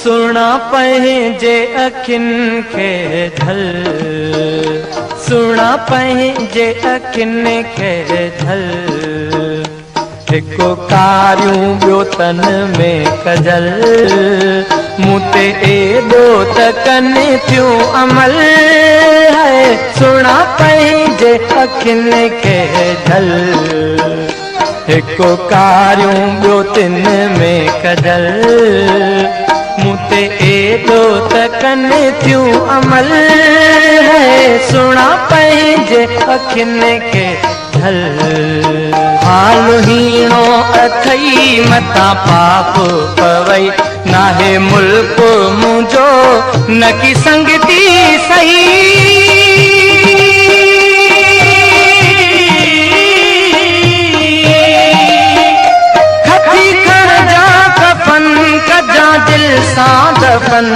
سهڻا پنهنجي اکين کي جهل، سهڻا پنهنجي اکين کي جهل. هڪ ڪاريون ٻيو تن ۾ ڪجل، مون تي ايڏو ته ڪن ٿيون عمل. هاءِ سهڻا پنهنجي اکين کي جهل، هڪ ڪاريون ٻيو تن ۾ ڪجل، مون تي ايڏو ته ڪن ٿيون عمل. هاءِ سهڻا پنهنجي اکين کي جهل. حال هيڻو اٿئي متان پاپ پوئي، ناهي ملڪ منهنجو نه ڪي سنگتي صحيح. کٿي کڻجان ڪفن، ڪجان دل سان دفن.